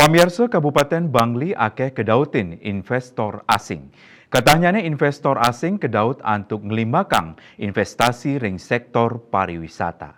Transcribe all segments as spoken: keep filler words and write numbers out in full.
Pamiarsa, Kabupaten Bangli akeh kedautin investor asing. Katahnyané investor asing kedaut antuk nglimbakang investasi ring sektor pariwisata.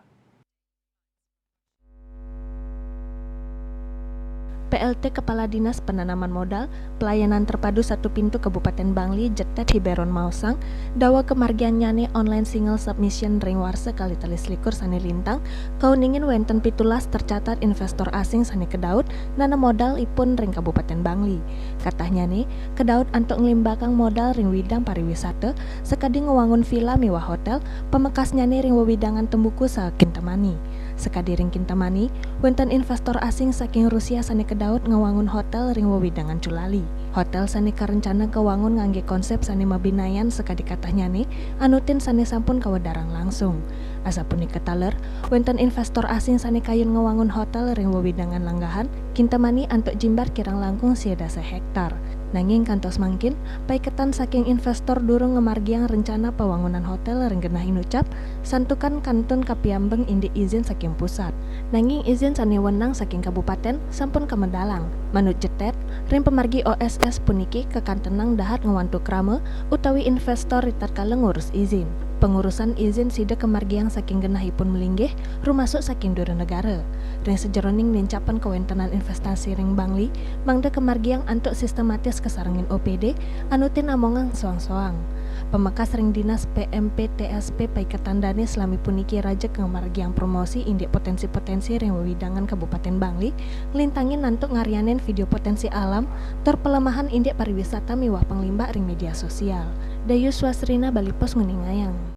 P L T Kepala Dinas Penanaman Modal, Pelayanan Terpadu Satu Pintu Kabupaten Bangli, Jetet Hiberon maosang, dawa kamargiannyané online single submission ring warsa kalih tali selikur sané lintang, kauningin wénten pitulas tercatat investor asing sané kedaut nanam modal ipun ring Kabupaten Bangli. Katahnyané, kedaut antuk nglimbakang modal ring widang pariwisata, sakadi ngwangun vila miwah hotél, pamekasnyané ring wewidangan Tembuku saha Kintamani. Sakadi ring Kintamani, wénten investor asing saking Rusia sané kedaut ngwangun hotél ring wewidangan Culali. Hotél sané karencana kawangun nganggé konsép sané mabinayan sakadi katahnyané, anutin sané sampun kawedarang langsung. Asapunika taler, wénten investor asing sané kayun ngwangun hotél ring wewidangan Langgahan, Kintamani antuk jimbar kirang langkung sia dasa héktar. Nanging kantos mangkin, paiketan saking investor durung ngamargiang rencana pawangunan hotél ring genah inucap, santukan kantun kapiambeng indik izin saking pusat. Nanging izin sané wenang saking kabupatén sampun kamedalang. Manut Jetet, ring pamargi O S S puniki kakantenang dahat ngwantu krama utawi investor ritatkala ngurus izin. Pangurusan izin sida kamargiang saking genahipun malinggih, rumasuk saking dura negara. Ring sajeroning nincapang kawéntenan investasi ring Bangli, mangda kamargiang antuk sistematis kasarengin O P D, anutin amongan soang-soang. Pamekas ring Dinas P M P T S P paiketan dané salami puniki raja ngamargiang promosi indik potensi-potensi ring wewidangan Kabupaten Bangli, nglintangin antuk ngaryanin video potensi alam, tur pelemahan indik pariwisata miwah panglimbak ring média sosial. Dayu Swasrina, Bali Post, nguningayang.